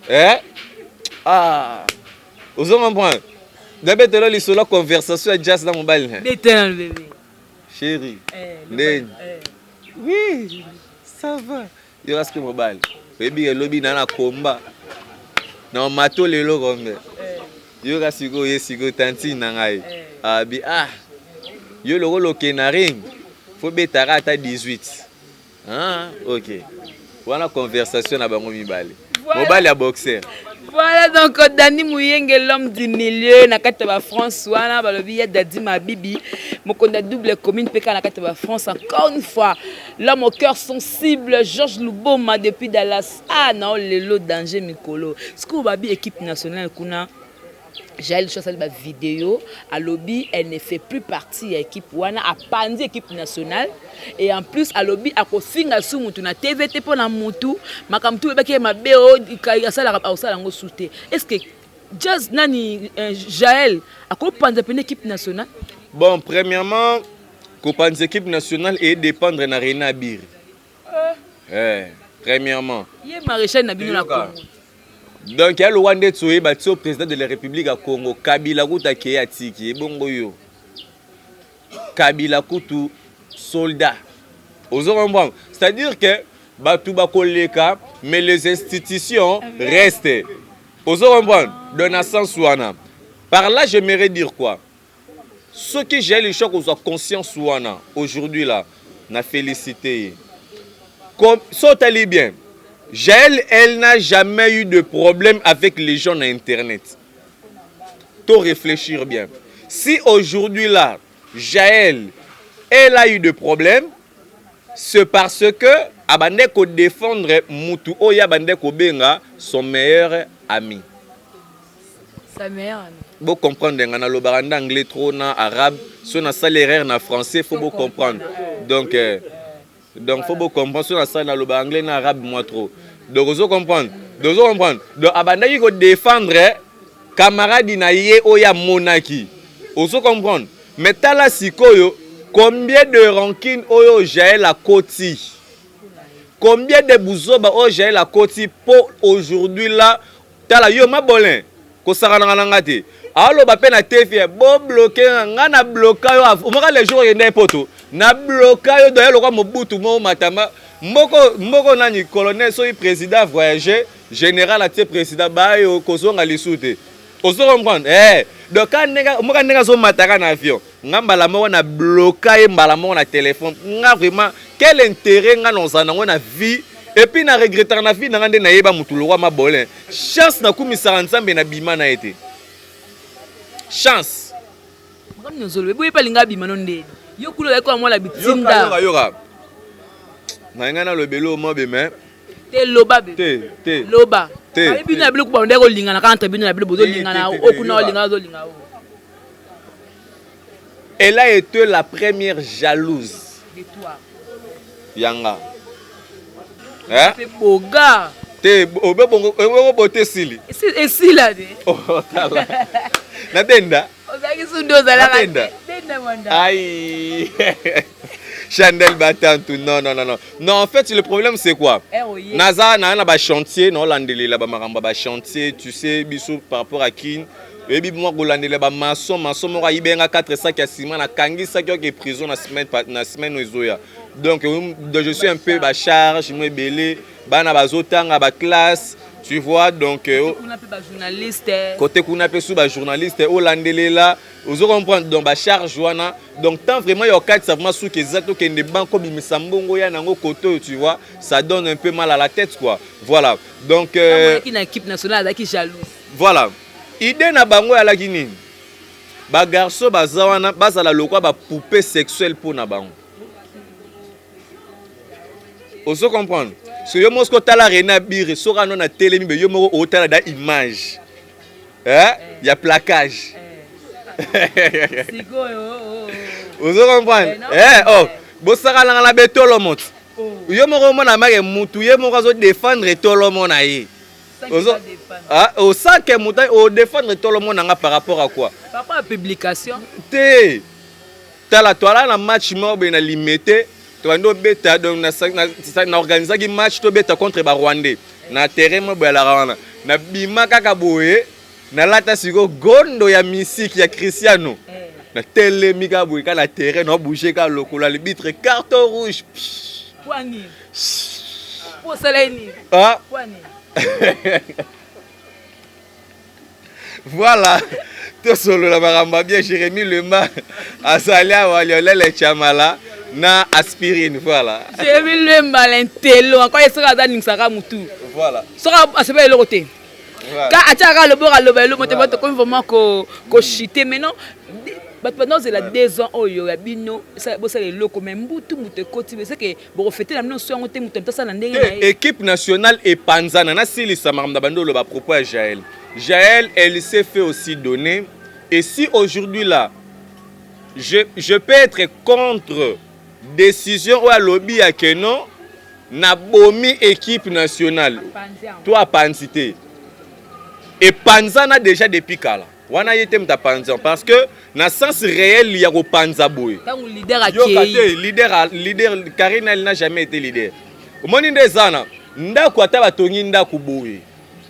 eh? Ah ozo comprendre? Nabetelo lisolo ya conversation ya Jazz na mobali na ye. Beta na bebe. Chérie. Eh, ndeni. Eh. Oui, ça va. Yo aske mobali. Oyebi ke lobi na na combat. Na mato lelo kombe. Eh. Yoka sikoyo ye sikoyo tantine na ngai. Eh. Abi ah. Yo lokola okende na ring, faut betaka ata 18. Ah, ok. Wana conversation na bango mibale. Mobali ya boxer. Voilà donc Dani Muyenge l'homme du milieu na kati ya ba France wana balobi ya Dadi Mabibi mokonzi ya double commune pe kaka na kati ya ba France encore une fois l'homme au cœur sensible Georges Luboma depuis Dallas ah na lelo danger mikolo sikoyo babi équipe nationale kuna Jael Show asali ba video alobi elle ne fait plus partie ya équipe wana apanzi équipe nationale et en plus alobi akofinga su mutu na TV te mpo na mutu makambo tu oyebaki ye mabe oyo asalaka akosala yango su te est ce que Jazz nani Jael akopanza pene équipe nationale? Bon, premièrement, kopanza équipe nationale et dépendre na René Abiri. Eh, premièrement. Ye maréchal na bino na Congo. Donc ya lowa nde toyeba ti président de la République ya Congo Kabila kutu akei atiki ebongo yo Kabila kutu soldat ozo comprendre, c'est-à-dire que bato bakoleka mais les institutions restent, ozo comprendre? Donc na sens wana, par là j'aimerais dire quoi? Soki Jael Show kozwa conscience wana aujourd'hui là, na félicité ye. So otali bien, Jael, elle n'a jamais eu de problème avec les gens na internet. To réfléchir bien, si aujourd'hui là Jael, elle a eu de problème, c'est parce que abandait ko défendre mutu oyo abandait kobenga son meilleur ami. Sa meilleure amie. Bo comprendre nga, nalobaka nde anglais trop na arabe, so nasali erreur na français, faut bo comprendre. Donc faut bo comprendre, so nasali naloba anglais na arabe moi trop. Donc ozo comprendre, donc ozo comprendre. Donc abandaki ko défendre camarade na ye oyo amonaki, ozo comprendre. Mais tala sikoyo combien de rancune oyo Jael akoti, combien de buzoba oyo Jael akoti po aujourd'hui là. Tala yo mabolin kosakanaka na nga te, aloba pe na TV bo bloquer nga, nga na bloka yo omaka le jour okende poto na bloka yo doya lokwa Mobutu mo matamba mboko mboko nani colonel soki président voyager général atie président bayo kozonga lisu te, ozo comprendre eh? Donc ka ndenge moka ndenge azomataka na avion, nga mbala moko na bloka ye mbala moko na téléphone. Nga vraiment quel intérêt nga nozala nango na vie? Et puis na regrettaka na vie na nga nde nayeba mutu lokwa mabolin. Chance nakumisaka Nzambe na bima na ye te, chance. Makambo nyonso olobi boye palinga abima no ndeni yo kuna ozalaki kwa mwana bitinda. Yoka yoka na ngai nalobeli oyo mabe mais te loba be te te loba te. Bayebi bino na biloko bandaki kolingana kaka entre bino na bino bozolingana Te, te, te, oyo kuna yoka. olingana ozolinga oyo. Elle a été la première jalouse de toi. Yanga. Hein? Pe boga. Te obe bongo obe bote sili. Esila de. Oh tala. Na denda. Ozalaki sunde ozalaka. Na denda. Denda mwanda. Aïe. Chandel Batantu, non, non, non, non. Non, en fait, le problème, c'est quoi? Naza, na, na, ba chantier, non, landelela, ba maramba, ba chantier, tu sais, bisous par rapport à Kin. Oyebi mwa kolandela ba maçon, maçon moko ayibenga 4 sacs ya ciment, nakangisaki oke prison na semaine, na semaine oyo ezoya. Donc, je suis un peu ba charge mo ebele, bana bazotanga ba classe, tu vois, donc kuna pe ba journaliste, côté kuna pe sous ba journaliste olandelela, ozo comprendre? Donc ba charge wana, donc tant vraiment ya okatisa vraiment suki eza tokende banque obimisa mbongo ya nango côté oyo, tu vois, ça donne un peu mal à la tête quoi. Voilà. Donc na équipe nationale azalaki jalouse. Voilà. Idée na bango alaki nini? Ba garçon baza wana bazala lokwa ba poupée sexuelle pour na bango. Ozo comprendre? So yo moko soki otala René Abiri, soki ano na telemi be, yo moko otala da image, eh? Ya plaquage. Sikoyo ozo comprendre? Eh, eh, oh, bosakalanga na betolo moto. Yo moko omona make mutu ye moko azodéfendre etolomo na ye. Ah, osake moto odéfendre etolomo na nga par rapport à quoi? Par rapport à publication. Te, tala, toala na match moko boye na Limete, tobandi obeta. Donc na organisaki match, tobeta contre Barwandais na terrain moko boye. Alaka wana, nabima kaka boye, nalata sikoyo gondo ya misiki ya Cristiano, natelemi kaka boye kaka na terrain, naobouge kaka lokolo, arbitre carton rouge. Pwani po osala nini? Ah. Pwani? Voilà, tosolola makambo ya bien. Jérémi Lemba azali awa, Lionel Chamala na aspirine, voilà. Jérémi Lemba lentelo encore, ye soki aza ningisaka mutu. Soki asepela eloko te, ka atiaka loboko, aloba eloko te. Bato komi vraiment kochite maintenant. Bato banda ozela 2 ans oyo ya bino bosala eloko, mais mbutu moto ekoti, seke bokofete na bino so yango te. Moto asala na ndenge na ye. Équipe nationale epanzana. Nasilisa makambo na bando oloba propos ya Jaël. Jaël, elle s'est fait aussi donner. Et si aujourd'hui là je peux être contre décision oyo alobi ya ke non, nabomi équipe nationale to apanzi te, epanzana déjà depuis kala wana. Ye te moto apanzi, parce que na sens réel ya kopanza boye, ntango leader yoka akei te, leader, leader Karine, elle n'a jamais été leader. Omoni nde eza na ndako, ata batongi ndako boye,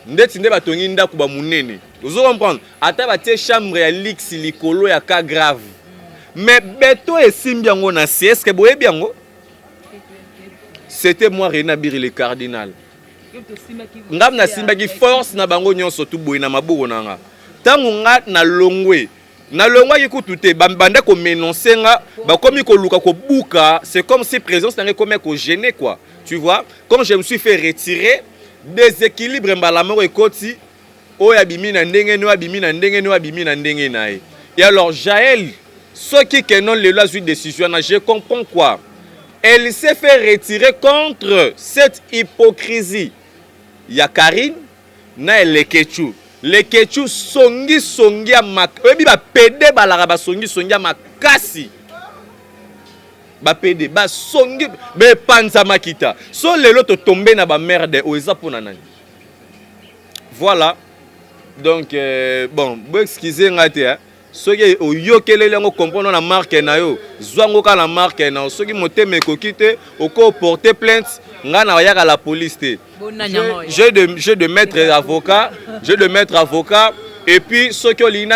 ndeti nde batongi ndako bamonene, ozo comprendre, ata batie chambre ya luxe likolo ya cas grave, mais beto esimbi yango na se. Est-ce boyebi yango? C'était moi, René Abiri le cardinal. Ngam nasimbaki force na bango nyonso tu boye na maboko na nga. Ntango nga nalongwe, nalongwaki kutu te, banda koménonce nga, bakomi koluka kobuka. C'est comme si présence na nga ekomi kogêner, quoi. Tu vois, quand je me suis fait retirer, déséquilibre mbala moko ekoti. Oyo abimi na ndenge ne, oyo abimi na ndenge ne, oyo abimi na ndenge na ye. Et alors Jaël, soki kenon lelo azwi décision wana, je comprends quoi. Elle s'est fait retirer contre cette hypocrisie ya Karine na Elekechu. Lekechu songisongi ya oyebi, bapede balaka basongisongi ya makasi, bapede basongi bepanzamaki ta. So lelo totombe na bamerde oyo eza mpona nani? Voilà. Donc bon, boexcuse nga te, hein. Soki oyokeleli yango, comprendre na marke na yo, zwa yango kaka na marke na yo. Soki motema ekoki te, okoporte plainte. Ngai na oyaka la police te. J'ai de maître avocat, j'ai de maître avocat. Et puis soki olingi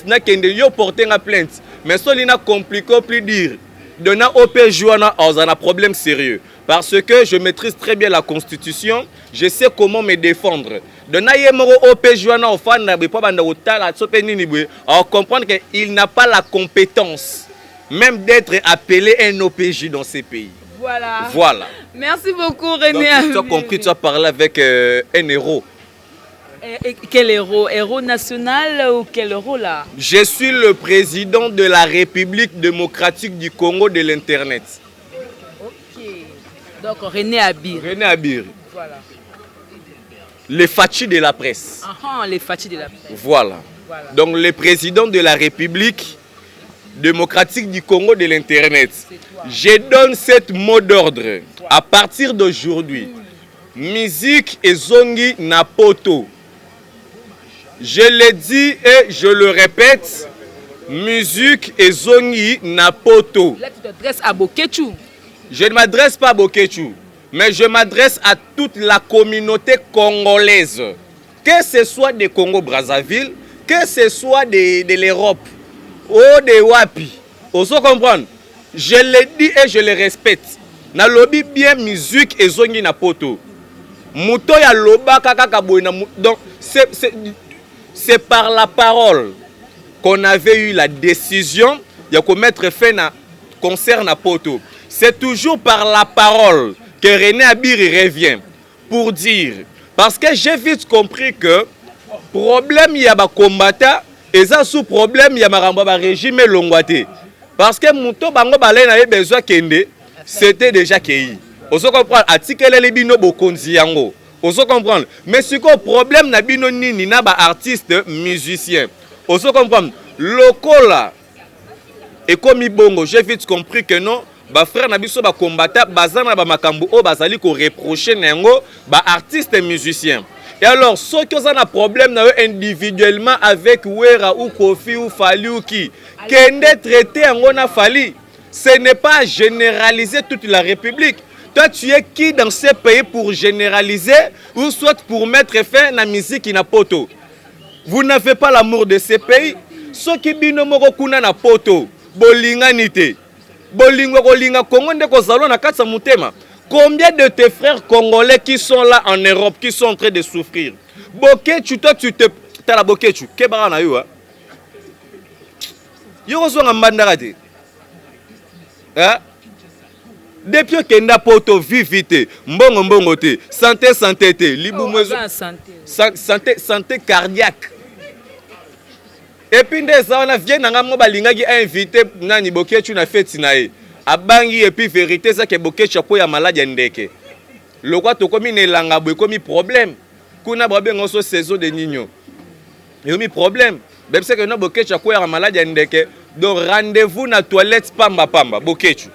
nakende, yo porte nga plainte, mais so olingi na compliqué plus dire de na OPJ wana, ozala na problème sérieux, parce que je maîtrise très bien la constitution, je sais comment me défendre. Donc na ye moko OPJ wana, ofanda boye mpo banda kotala so mpe nini boye, comprendre que il n'a pas la compétence même d'être appelé un OPJ dans ces pays. Voilà. Voilà. Merci beaucoup, René. Donc, tu as compris, tu as parlé avec un héros. Et quel héros? Héros national ou quel héros là? Je suis le président de la République démocratique du Congo de l'Internet. Ok. Donc René Abir. René Abir. Voilà. Les Fatshi de la presse. Ah, les Fatshi de la presse. Voilà. Voilà. Donc le président de la République démocratique du Congo de l'Internet. Je donne cette mot d'ordre. À partir d'aujourd'hui, musique ezongi na poto. Je l'ai dit et je le répète, musique ezongi na poto. Là, tu t'adresses à Bokechu. Je ne m'adresse pas à Bokechu, mais je m'adresse à toute la communauté congolaise. Que ce soit de Congo-Brazzaville, que ce soit de l'Europe, ou de Wapi. Ozo comprendre? Je le dis et je le respecte. Nalobi bien, musique ezongi na poto. Moto ya lobaka kaka boye na donc c'est par la parole qu'on avait eu la décision ya komettre fin na concert na poto. C'est toujours par la parole que René Abiri revient pour dire, parce que j'ai vite compris que problème ya bacombattants eza sous problème ya makambo ya barégime elongwa te, parce que moto bango balai na ye besoin kende, c'était déjà kei. Ozo comprendre? Atikeleli bino bokonzi yango. Ozo comprendre? Mais sikoyo problème na bino nini na ba artistes musiciens? Ozo comprendre? Lokola ekomi bongo, j'ai vite compris que non, ba frères na biso ba combattants baza na ba makambo oyo bazali ko reprocher na yango ba artistes musiciens. Et alors, soki oza na problème na yo individuellement avec Wera ou Koffi ou Fally ou qui, kende traiter yango na Fally. Ce n'est pas généraliser toute la République. Toi, tu es qui dans ce pays pour généraliser ou soit pour mettre fin à la musique na poto? Vous n'avez pas l'amour de ce pays. Soki bino moko kuna na poto, bolingani te. Bolingo kolinga Congo nde kozala na kati ya motema. Combien de tes frères congolais qui sont là en Europe, qui sont en train de souffrir? Boketshu, toi tu te... Tala Boketshu, kebaka na yo, hein? Yo kozonga mbandaka te. Hein? Depuis okenda poto vivi te, mbongo mbongo te, santé santé te, libumu ezo santé santé cardiaque. Et puis nde eza wana vie na nga mo balingaki invité nani Boketshu na feti na ye. Abangi et puis vérité eza ke Boketshu akoya malade ya ndeke. Lokwa tokomi na elanga boye ekomi problème. Kuna babenga so saison de Nino. Ekomi problème. Bebiseke no Boketshu akoyaka malade ya ndeke. Donc rendez-vous na toilette pamba pamba Boketshu.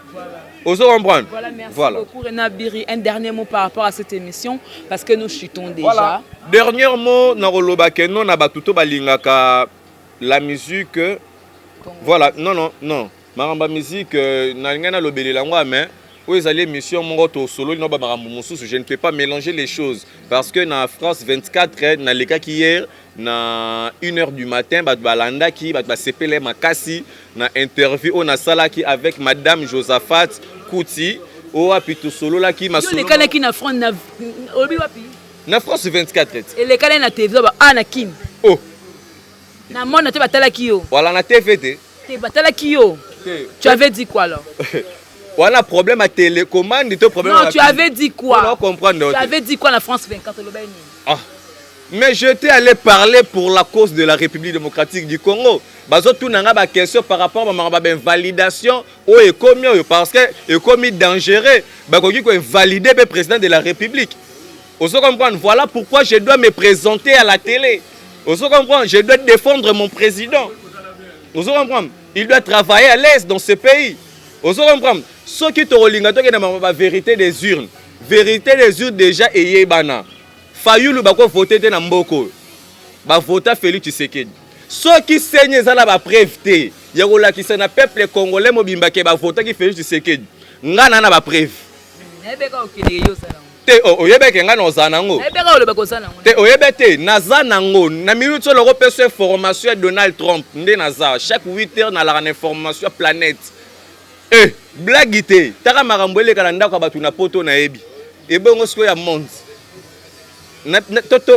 Ozo comprendre? Voilà, merci voilà. beaucoup René Abiri. Un dernier mot par rapport à cette émission parce que nous chutons déjà. Voilà. Dernier mot na koloba ke non na batuto balingaka la musique. Voilà, non non non. Makambo ya musique na ngai nalobelela yango mais oyo ezali émission moko tosololi na bamakambo mosusu. Je ne peux pas mélanger les choses parce que na France 24 nalekaki hier na 1h du matin, bato balandaki, bato basepele makasi na interview oyo nasalaki avec madame Josaphat Kuti oyo wapi tosololaki masolo. Olekanaki na France na olobi wapi? Na France 24. Elekani na télévision ba a na Kin. Oh. Na mona te batalaki yo. Voilà na TV te. Te batalaki yo. Tu avais dit quoi alors? Voilà problème à télécommande to problème. Non, tu avais dit quoi? On comprendre. Tu avais dit quoi na France 24 olobaki nini? Ah. Mais j'étais allé parler pour la cause de la République démocratique du Congo. Bazo tuna ba question par rapport à ba invalidation oyo ekomi oyo parce que ekomi dangereux. Bakoki ko invalider le président de la République. Ozo comprendre? Voilà pourquoi je dois me présenter à la télé. Ozo comprendre? Je dois défendre mon président. Ozo comprendre? Il doit travailler à l'aise dans ce pays. Ozo comprendre? Soki tokolinga tokende ba vérité des urnes. Vérité des urnes déjà eyebana. Fayulu bako voter te na mboka oyo. Bavota Félix Tshisekedi. Soki CENI eza na ba preuve te ya kolakisa na peuple congolais mobimba ke bavotaki Félix Tshisekedi, nga na ba preuve. Te oyebeke nga na ozala nango. Te oyebe te naza nango na minute oyo nakopesa information ya Donald Trump nde naza chaque 8 heures nalaka na information ya planète. Eh blague te taka makambo eleka na ndako ya bato na poto nayebi ebongo sikoyo ya monde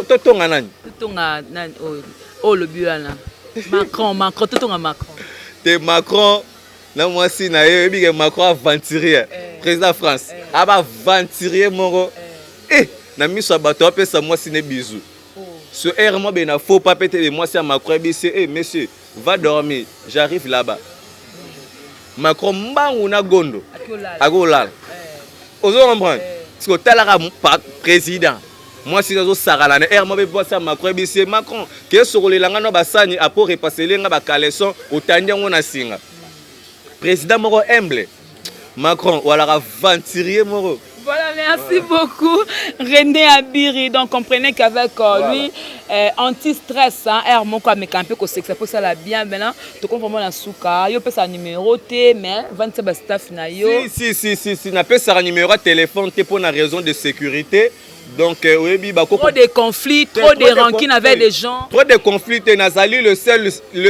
totonga nani? Totonga nani oyo olobi wana Macron, Macron, totonga Macron. Te Macron na mwasi na ye oyebi ke Macron aventurier, président France aba aventurier moko eh na miso ya bato apesa mwasi ne bisou. So air mo be na faux pas peut-être mwasi ya Macron ebisi eh monsieur va dormir, j'arrive là-bas. Macron mbangu na gondo akolala. Ozo comprendre? Parce que otalaka président mwasi azosakana na air mo be mwasi ya Macron ebisi Macron ke sokolela nga no basani apo repasser nga ba caleçon otandi yango na singa. Président moko humble Macron walaka aventurier moko. Voilà, merci beaucoup René Abiri. Donc comprenez qu'avec voilà. lui, anti-stress, hein, air moko ameka un peu ko sexe pour ça la bien maintenant. Tu comprends vraiment la souka. Yo pesa numéro te mais 27 ba staff na yo. Si si si si si na pesa numéro de téléphone te pour na raison de sécurité. Donc oyebi ba trop de conflits, trop de rancunes avec des gens. Trop de conflits te nazali le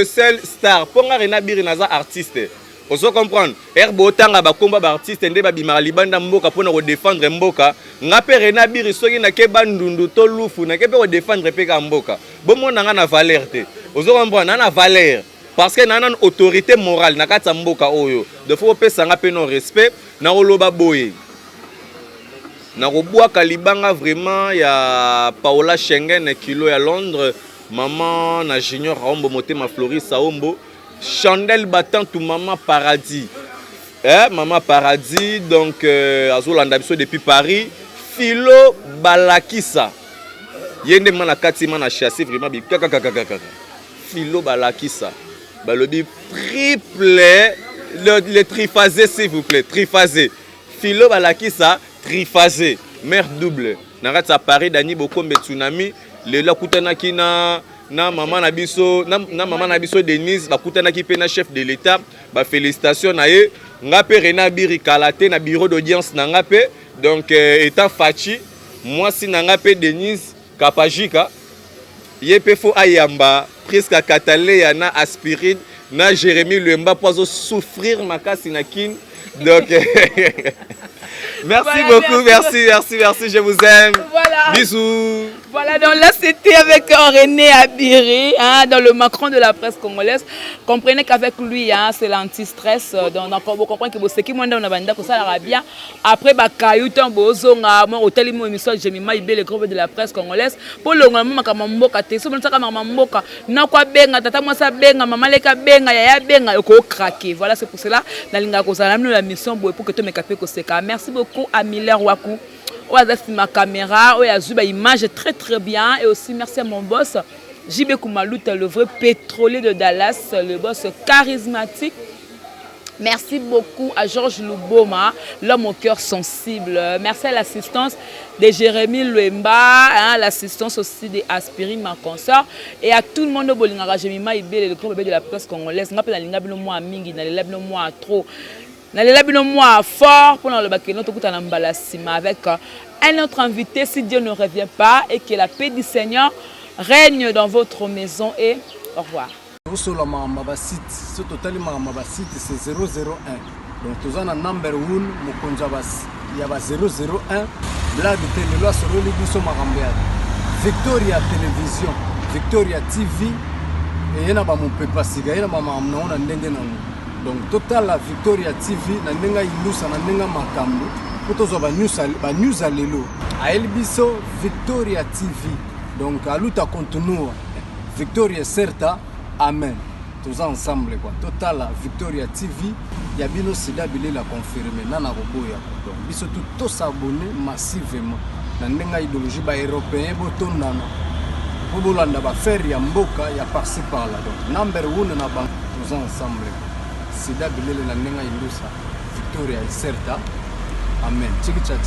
seul star. Ponga René Abiri naza artiste. Ozo comprendre? Ere botanga bakomba baartiste nde babimaka libanda mboka mpona kodefendre mboka. Nga mpe René Abiri soki nake Bandundu to Lufu nake mpe kodefendre mpe ka mboka. Bomona nga na valeur te. Ozo comprendre? Na na valeur parce que na nanu autorité morale na kati ya mboka oyo. Donc faut opesa nga mpe no respect. Na koloba boye, nakobwaka libanga vraiment ya Paola Schengen kilo ya Londres, maman na Junior Aombo, motema Floris Aombo, Chandel Batantu, maman Paradis. Eh, Mama Paradis, donc azolanda biso depuis Paris. Philo Balakisa, ye nde ma na kati ma na chasse vraiment bikakakakakaka. Philo Balakisa balobi triple le triphasé, s'il vous plaît, triphasé. Philo Balakisa triphasé, mère double na kati ya Paris. Dani Bokombe Tsunami lelo akutanaki na mama na biso, na mama na biso Denise. Bakutanaki mpe na chef de l'État. Bafélicitation na ye. Nga mpe René Abiri kala te na bureau d'audience na nga mpe. Donc état Faci, mwasi na nga mpe Denise Kapajika, ye mpe fo ayamba Priska Kataleya na Aspirine na Jérémi Lemba mpo azosouffrir makasi na Kine. Donc merci Voilà, beaucoup. Merci. Merci, merci, merci, je vous aime. Voilà. Bisous. Voilà, donc là c'était avec René Abiri, hein, dans le Macron de la presse congolaise. Comprenez qu'avec lui, hein, c'est l'anti-stress. Donc, vous comprenez que ce qui moi on a ça bien. Après, bah, kayutan bozonga, moi, hôtel mo émission, Jemima Ibé, le groupe de la presse congolaise. Pour le moment, makambo mboka te, so saka makambo mboka, na kwa benga, tata mwasa benga, mama leka benga, yaya benga, oko craquer. Voilà, c'est pour cela, nalinga kozala na la mission boye pour que to meka pe koseka. Merci beaucoup à Miller Waku oyo aza nsima caméra, oyo azwi baimage très très bien. Et aussi merci à mon boss JB Kumaluta, le vrai pétrolier de Dallas, le boss charismatique. Merci beaucoup à Georges Luboma, l'homme au cœur sensible. Merci à l'assistance de Jérémy Luemba, hein, l'assistance aussi de Aspirine, ma consort. Et à tout le monde au bolingaka Jemima Ibele, le grand bébé de la presse congolaise. Nga pe nalinga bino mwa mingi, nalela bino mwa trop. Nalela bino mwa fort pour le bakeno tokutana mbala sima avec un autre invité si Dieu ne revient pas, et que la paix du Seigneur règne dans votre maison et au revoir. Tosola makambo ya basite. So totali makambo ya basite, c'est 001. Donc toza na number 1, mokonzi ya ba 001. Blague te, lelo asololi biso makambo ya Victoria Télévision, Victoria TV. Eye na bamopepa sika, ye na bamakambo nango na ndenge nango. Donc totala Victoria TV na ndenge ayindusa, na ndenge makambo mpo tozwa banews ya lelo. Ayeli biso Victoria TV. Donc aluta continua, victoria certa, amen. Toza ensemble quoi. Totala Victoria TV ya bino. Sida bilela confirme nana koboya. Donc biso tu tos'abonner massivement na ndenge ya idéologie. Baeuropéen botondana mpo bolanda baaffaire ya mboka ya par-ci par-là. Donc number one na bango, toza ensemble quoi. Sida bilele na ndenge ya indusa, victoria certa, amen. Chiki cha.